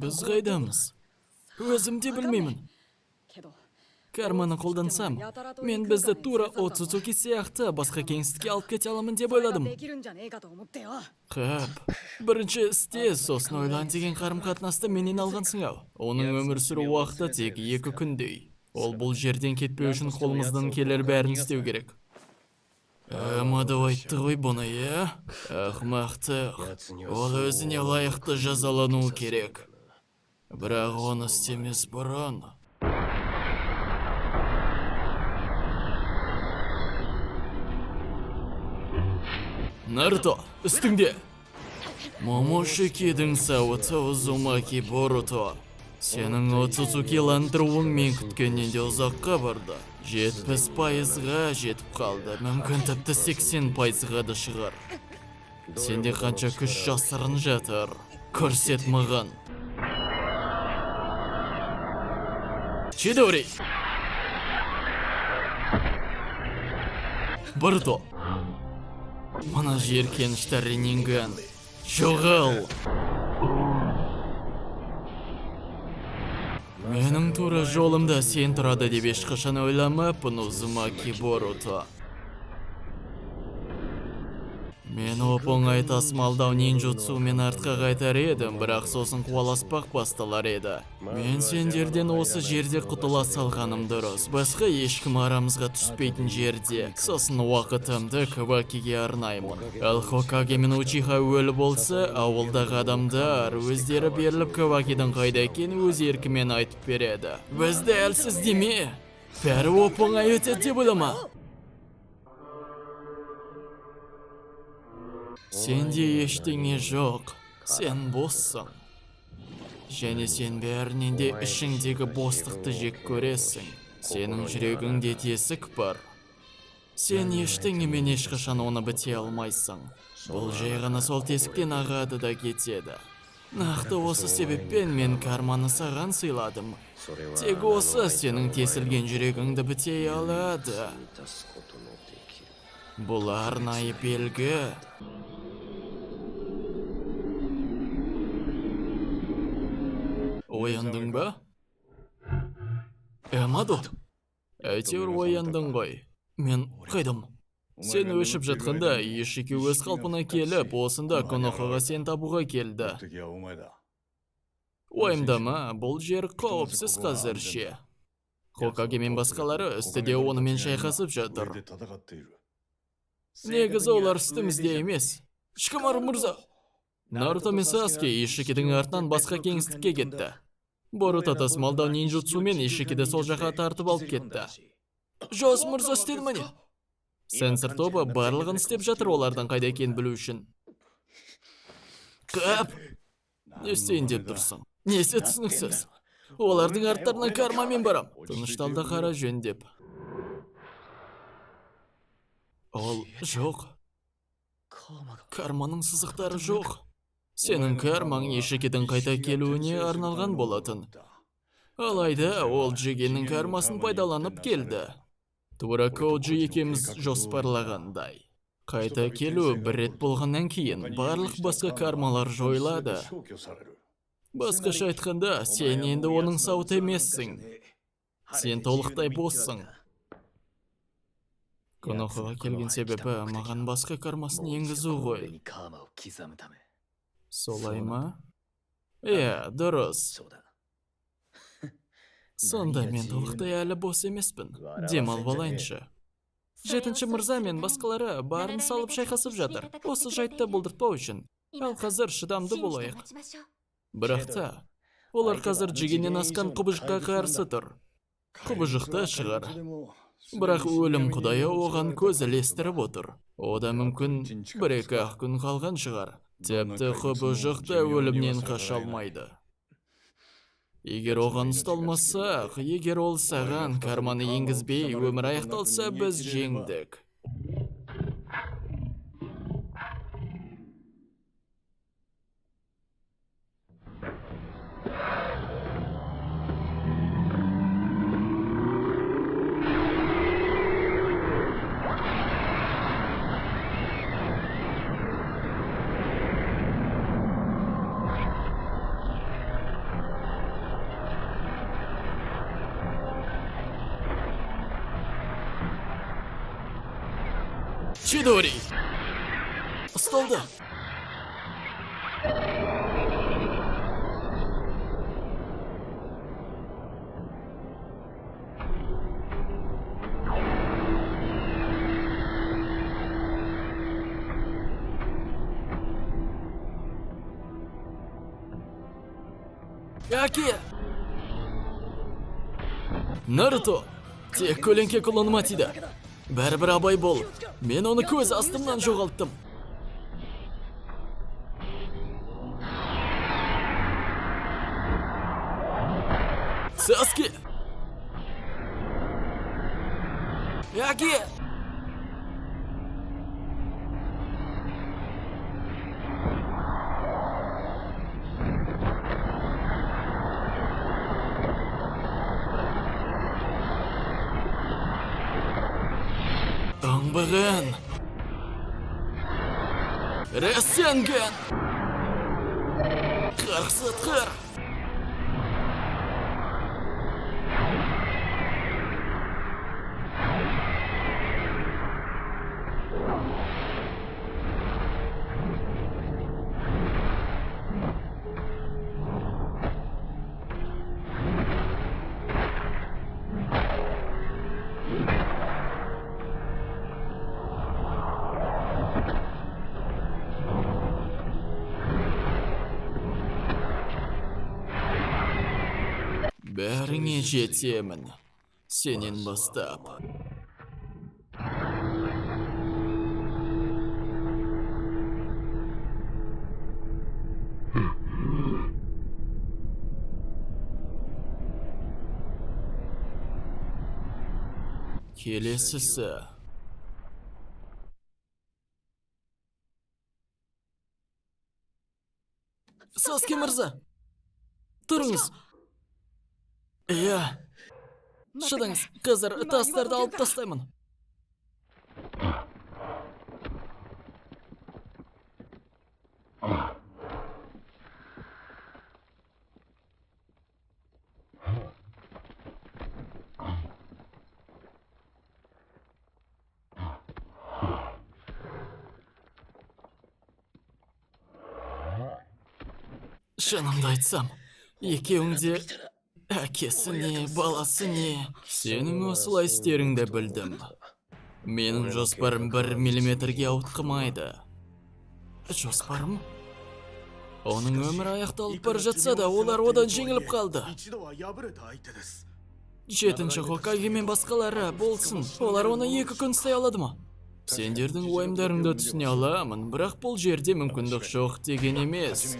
Біз қайдамыз? Өзім де білмеймін. Карманы қолдансам, мен бізді тура Оцуцуки сияқты басқа кеңістікке алып кете аламын деп ойладым. Қап, бірінші істе, сосын ойлан деген қарым-қатынасты менен алғансың ау. Оның өмір сүру уақыты тек 2 күндей. Ол бұл жерден кетпеу үшін қолымыздан келер бәрін істеу керек. Амадо айтты ғой бұны, иә? Ақымақтық. Ол өзіне лайықты жазалану керек. Бірақ оны істемес бұрын. Наруто, үстіңде! Момошикидің сауыты Узумаки Боруто. Сенің Оцуцукиландыруың мен күткеннен де ұзаққа барды. 70%-ға жетіп қалды, мүмкін тіпті 80%-ға да шығар. Сенде қанша күш жасырын жатыр. Көрсет маған. Чидори! Боруто! Мына жеркенішті Реннинган. Жоғал! Менің тура жолымда сен тұрады деп ешқашан ойламаппын, Узумаки Боруто. Мен оп-оңай тасымалдау нинджутсумен артқа қайтар едім, бірақ сосын қуаласпақ басталар еді. Мен сендерден осы жерде құтыла салғаным дұрыс. Басқа ешкім арамызға түспейтін жерде. Сосын уақытымды Кавакиге арнаймын. Ал Хокаге мен Учиха өлі болса, ауылдағы адамдар өздері беріліп Кавакидің қайда екенін өз еркімен айтып береді. Бізді әлсіз деме. Бәрі оп-оңай өтеді деп ойлама. Сенде ештеңе жоқ, сен боссың. Және сен бәрінен де ішіңдегі бостықты жек көресің. Сенің жүрегіңде тесік бар. Сен ештеңемен ешқашан оны біте алмайсың. Бұл жай ғана сол тесіктен ағады да кетеді. Нақты осы себеппен мен карманы саған сыйладым. Тек осы сенің тесілген жүрегіңді бітей алады. Бұл арнайы белгі. Ояндың ба? Амадо, әйтеуір ояндың ғой. Мен қайдам? Сен өшіп жатқанда Ишики өз қалпына келіп, осында Конохаға сен табуға келді. Уайымдама, бұл жер қауіпсіз қазірше. Хокаге мен басқалары үстіде онымен шайқасып жатыр. Негізі олар үстімізде емес. Шикамару мырза! Наруто мен Саске Ишикидің артынан басқа кеңістікке кетті. Боруто тасымалдау нинджутсумен Ишикиді сол жаққа тартып алып кетті. Жос мырза істеді міне. Сенсор тобы барлығын істеп жатыр олардың қайда екенін білу үшін. Қап! Не істейін деп тұрсың? Несі түсініксіз? Олардың арттарынан кармамен барам. Тыныштал да қара жөндеп. Ол жоқ. Карманың сызықтары жоқ. Сенің кармаң Ишикидің қайта келуіне арналған болатын. Алайда ол Джигеннің кармасын пайдаланып келді. Тура Коджи екеуміз жоспарлағандай. Қайта келу бір рет болғаннан кейін барлық басқа кармалар жойылады. Басқаша айтқанда, сен енді оның сауыты емессің. Сен толықтай боссың. Конохаға келген себебі маған басқа кармасын енгізу ғой. Солай ма? Иә, дұрыс. Сонда мен толықтай әлі бос емеспін. Демалып алайыншы. Жетінші мырза мен басқалары барын салып шайқасып жатыр. Осы жайтты болдыртпау үшін. Ал қазір шыдамды болайық. Бірақ та, олар қазір Джигеннен асқан құбыжыққа қарсы тұр. Құбыжықта шығар. Бірақ өлім құдайы оған көз ілестіріп отыр. Ода мүмкін бір-екі ақ күн қалған шығар. Тіпті құбыжық та өлімнен қаша алмайды. Егер оған ұсталмасақ, егер ол саған карманы енгізбей өмір аяқталса, біз жеңдік. Чидори! Ұсталды. Әке! Наруто! Тек көлеңке құланыма тиді. Бәрібір абай бол. Мен оны көз астымнан жоғалттым. Саске! Әке! Оңбаған! Расенген! Қарсы атқыр! Бәріңе жетемін. Сенен бастап. Келесісі. Саске мырза! Тұрыңыз! Иә. Шыдаңыз, қазір тастарды алып тастаймын. Шынымды айтсам, екеуің де әкесі не, баласы не. Сенің осылай істеріңді білдім. Менің жоспарым 1 миллиметрге ауытқымайды. Жоспарым? Оның өмірі аяқталып бара жатса да, олар одан жеңіліп қалды. 7-ші Хокаге мен басқалары болсын, олар оны 2 күн ұстай алады ма? Сендердің уайымдарыңды түсіне аламын, бірақ бұл жерде мүмкіндік жоқ деген емес.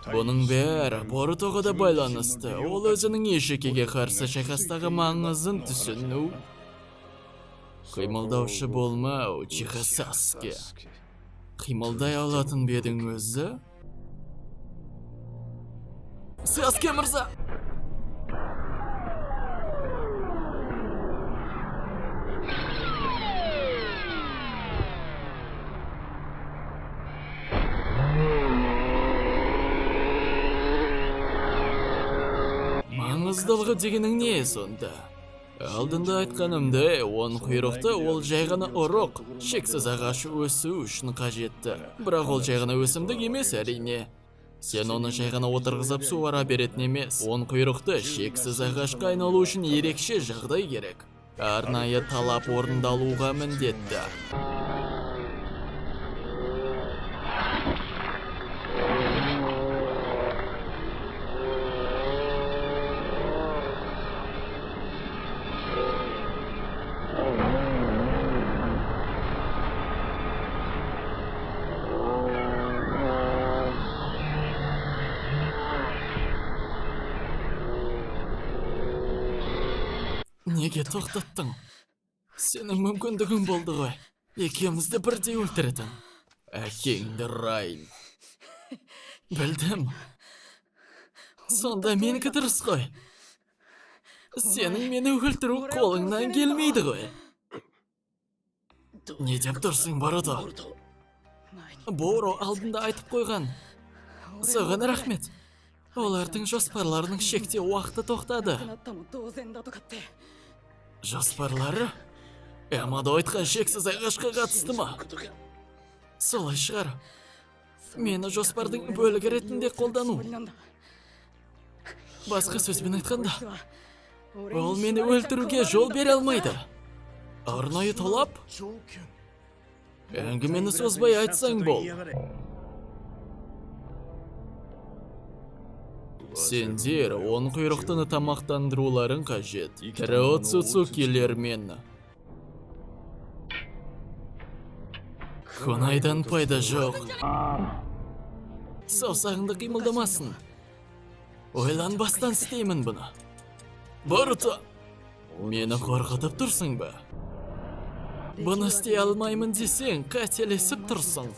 Бұның бәрі Борутоға да байланысты. Ол өзінің Ишикиге қарсы шайқастағы маңызын түсіну. Қимылдаушы болмау, Учиха Саске. Қимылдай алатын ба едің өзі? Саске мырза! Маңыздылығы дегенің не сонда? Алдында айтқанымдай, он құйрықты ол жай ғана ұрық, шексіз ағаш өсу үшін қажетті. Бірақ ол жай ғана өсімдік емес әрине. Сен оны жай ғана отырғызып суара беретін емес. Он құйрықты шексіз ағашқа айналу үшін ерекше жағдай керек. Арнайы талап орындалуға міндетті. Неге тоқтаттың? Сенің мүмкіндігің болды ғой. Екеумізді бірдей өлтіретін. Әкеңді ұрайын. Білдім. Сонда менікі дұрыс қой. Сенің мені өлтіру қолыңнан келмейді ғой. Не деп тұрсың, Боруто? Боро алдында айтып қойған. Саған рахмет. Олардың жоспарларының шекте уақыты тоқтады. Жоспарлары? Ямадо айтқан шексіз ағашқа қатысты ма? Солай шығар. Мені жоспардың бөлігі ретінде қолдану. Басқа сөзбен айтқанда, ол мені өлтіруге жол бере алмайды. Арнайы талап? Әңгімені созбай айтсаң бол. Сендер он құйрықтыны тамақтандыруларың қажет. Тірі Оцуцукилермен. Кунайдан пайда жоқ. Саусағыңды қимылдамасын. Ойланбастан істеймін бұны. Боруто! Мені қорқытып тұрсың ба? Бұны істей алмаймын десең, қателесіп тұрсың.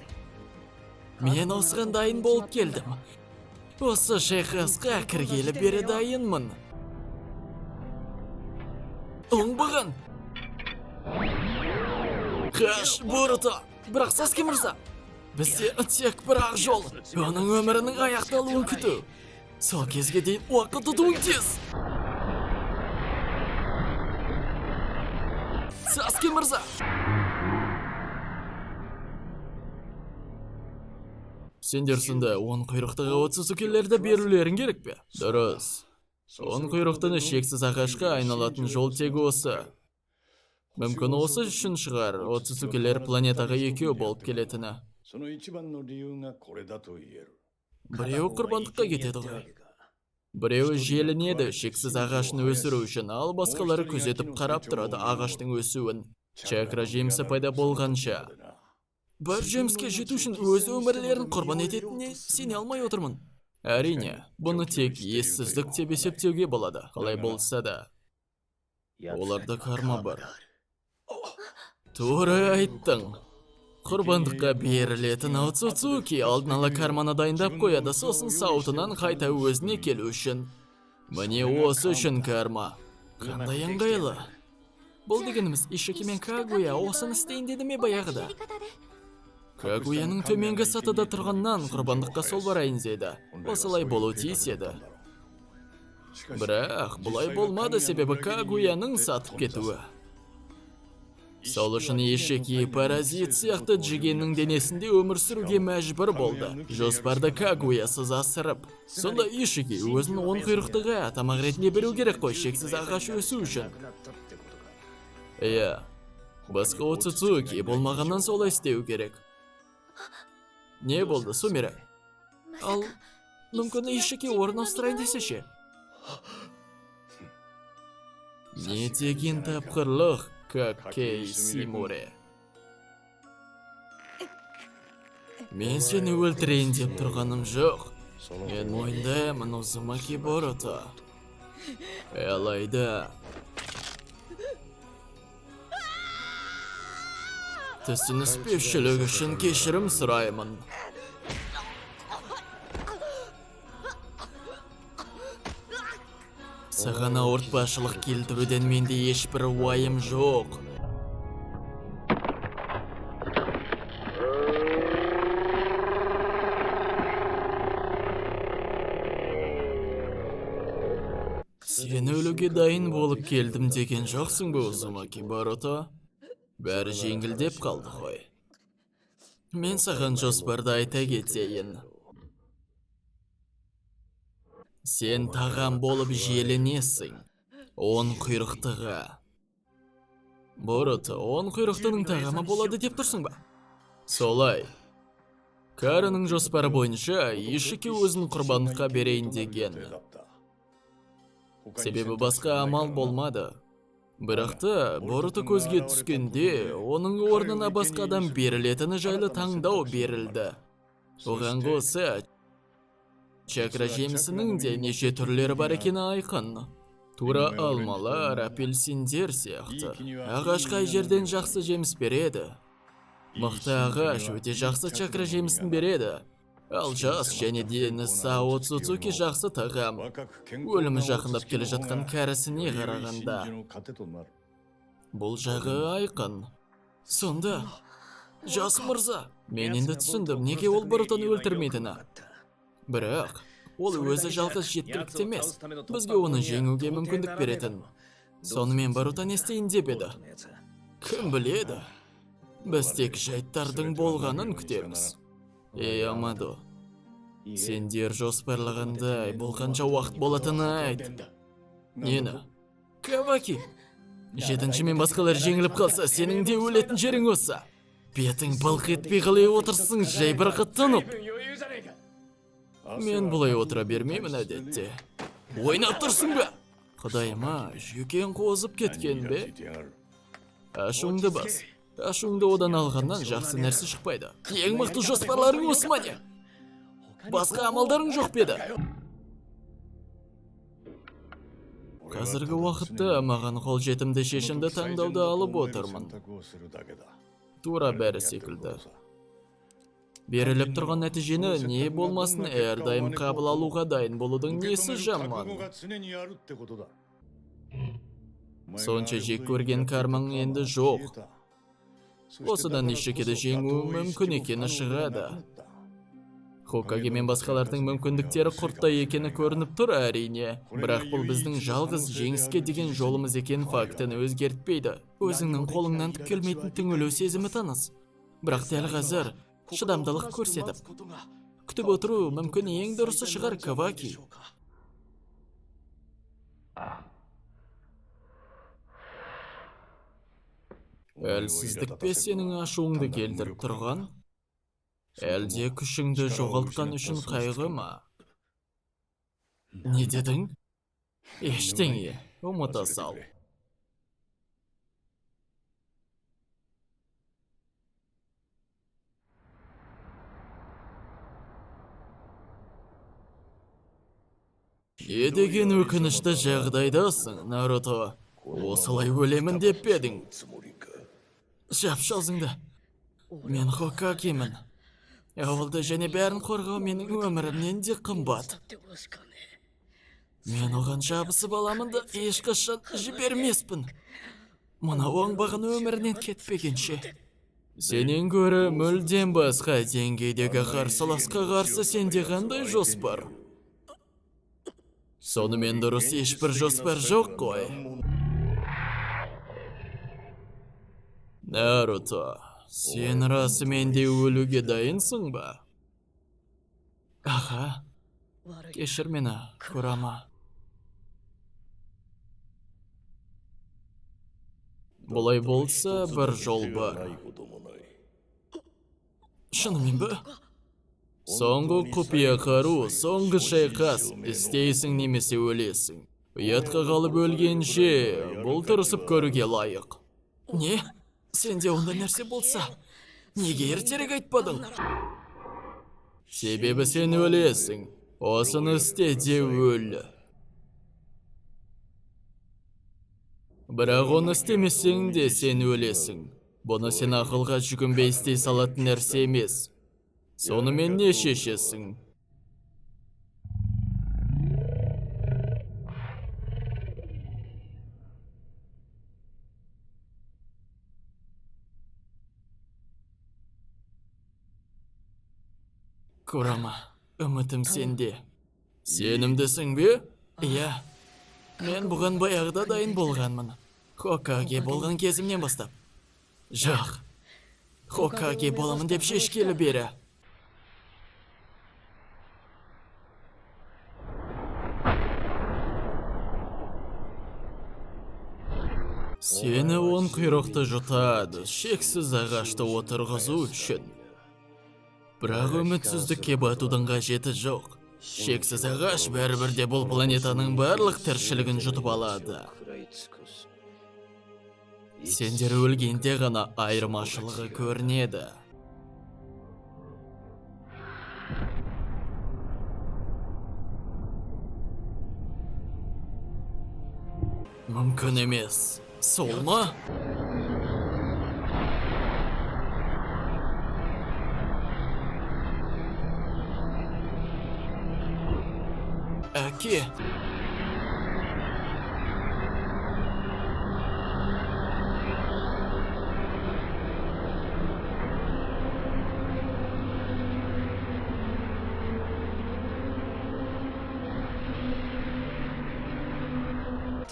Мен осыған дайын болып келдім. Осы шайқасқа кіргелі бері дайынмын. Оңбаған! Қаш, Боруто! Бірақ Саске мырза, бізде тек бір-ақ жол. Оның өмірінің аяқталуын күту. Сол кезге дейін уақыт ұтуың тез. Саске мырза! Сендер сонда он құйрықтығы Оцуцукилерді берулерің керек пе? Дұрыс. Он құйрықтыны шексіз ағашқа айналатын жол тек осы. Мүмкін осы үшін шығар Оцуцукилер планетаға екеу болып келетіні. Біреуі құрбандыққа кетеді ғой. Біреуі желінеді шексіз ағашын өсіру үшін, ал басқалары күзетіп қарап тұрады ағаштың өсуін. Чакра жемісі пайда болғанша. Бір жеміске жету үшін өз өмірлерін құрбан ететініне сене алмай отырмын. Әрине, бұны тек ессіздік деп есептеуге болады. Қалай болса да, оларда карма бар. Тура айттың. Құрбандыққа берілетін Оцуцуки алдын ала карманы дайындап қояды, сосын сауытынан қайта өзіне келу үшін. Міне осы үшін карма. Қандай ыңғайлы. Бұл дегеніміз Ишики мен Кагуя осыны істейін деді ме баяғыда? Кагуяның төменгі сатыда тұрғаннан құрбандыққа сол барайын деді. Осылай болу тиіс еді. Бірақ бұлай болмады, себебі Кагуяның сатып кетуі. Сол үшін Ишики паразит сияқты Джигеннің денесінде өмір сүруге мәжбүр болды. Жоспарды Кагуясыз асырып. Сонда Ишики өзін он құйрықтыға тамақ ретінде беру керек қой, шексіз ағаш өсу үшін. Иә, басқа Оцуцуки болмағаннан солай істеу керек. Не болды, Сумире? Ал, мүмкін Ишики орын ауыстырайын десе ше? Не деген тапқырлық, Каккей Симуре. Мен сені өлтірейін деп тұрғаным жоқ. Мен мойындаймын, Узумаки Боруто. Алайда түсініспеушілік үшін кешірім сұраймын. Саған ауыртпашылық келтіруден менде ешбір уайым жоқ. Сен өлуге дайын болып келдім деген жоқсың ба, Узумаки Боруто? Бәрі жеңілдеп қалды ғой. Мен саған жоспарды айта кетейін. Сен тағам болып желінесің. Он құйрықтыға. Боруто, он құйрықтының тағамы болады деп тұрсың ба? Солай. Караның жоспары бойынша Ишики өзін құрбандыққа берейін деген. Себебі басқа амал болмады. Бірақ та Боруто көзге түскенде, оның орнына басқа адам берілетіні жайлы таңдау берілді. Оған қоса, чакра жемісінің де неше түрлері бар екені айқын. Тура алмалар, апельсиндер сияқты. Ағаш қай жерден жақсы жеміс береді? Мықты ағаш өте жақсы чакра жемісін береді. Ал жас және дені сау Оцуцуки жақсы тағам. Өлімі жақындап келе жатқан кәрісіне қарағанда. Бұл жағы айқын. Сонда, жас мырза, мен енді түсіндім, неге ол Борутоны өлтірмейтіні. Бірақ, ол өзі жалғыз жеткілікті емес, бізге оны жеңуге мүмкіндік беретін. Сонымен Боруто не істейін деп еді? Кім біледі? Біз тек жайттардың болғанын күтеміз. Ей, Амадо, сендер жоспарлағандай бұл қанша уақыт болатынын айт. Нені? Каваки! Жетінші мен басқалар жеңіліп қалса, сенің де өлетін жерің осы. Бетің былқ етпей қалай отырсың, жайбарақаттанып. Мен бұлай отыра бермеймін әдетте. Ойнап тұрсың ба? Құдайыма, жүйкең қозып кеткен бе? Ашуыңды бас. Ашуыңды одан алғаннан жақсы нәрсе шықпайды. Ең мықты жоспарларың осы ма не? Басқа амалдарың жоқ па еді? Қазіргі уақытта маған қолжетімді шешімді таңдауды алып отырмын. Тура бәрі секілді. Беріліп тұрған нәтижені не болмасын әрдайым қабыл алуға дайын болудың несі жаман? Сонша жек көрген кармаң енді жоқ. Осыдан Ишикиді жеңуі мүмкін екені шығады. Хокаге мен басқалардың мүмкіндіктері құрттай екені көрініп тұр әрине. Бірақ бұл біздің жалғыз жеңіске деген жолымыз екен фактіні өзгертпейді. Өзіңнің қолыңнан түк келмейтін түңілу сезімі таныс. Бірақ дәл қазір шыдамдылық көрсетіп, күтіп отыру мүмкін ең дұрысы шығар, Каваки. Әлсіздік пе сенің ашуыңды келтіріп тұрған? Әлде күшіңді жоғалтқан үшін қайғы ма? Не дедің? Ештеңе, ұмыта сал. Не деген өкінішті жағдайдасың, Наруто? Осылай өлемін деп пе едің? Жапшы аузыңды. Мен Хокагемін. Ауылды және бәрін қорғау менің өмірімнен де қымбат. Мен оған жабысып аламын да ешқашан жібермеспін. Мына оңбаған өмірінен кетпегенше. Сенен гөрі мүлдем басқа деңгейдегі қарсыласқа қарсы сенде қандай жоспар? Сонымен дұрыс ешбір жоспар жоқ қой. Наруто, сен расымен де өлуге дайынсың ба? Аха, кешір мені, Курама. Бұлай болса, бір жол бар. Шынымен бе? Соңғы құпия қару, соңғы шайқас, істейсің немесе өлесің. Ұятқа қалып өлгенше, бұл тырысып көруге лайық. Не? Сенде ондай нәрсе болса, неге ертерек айтпадың? Себебі сен өлесің. Осыны істе де өл. Бірақ оны істемесең де сен өлесің. Бұны сен ақылға жүгінбей істей салатын нәрсе емес. Сонымен не шешесің? Курама, үмітім сенде. Сенімдісің бе? Иә. Мен бұған баяғыда дайын болғанмын. Хокаге болған кезімнен бастап. Жоқ. Хокаге боламын деп шешкелі бері. Сені он құйрықты жұтады, шексіз ағашты отырғызу үшін. Бірақ үмітсіздікке батудың қажеті жоқ. Шексіз ағаш бәрібір де бұл планетаның барлық тіршілігін жұтып алады. Сендер өлгенде ғана айырмашылығы көрінеді. Мүмкін емес. Сол ма? Әке!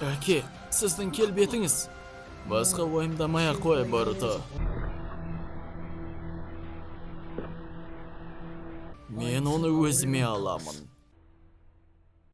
Әке, сіздің келбетіңіз. Басқа уайымдамай ақ қой, Боруто. Мен оны өзіме аламын.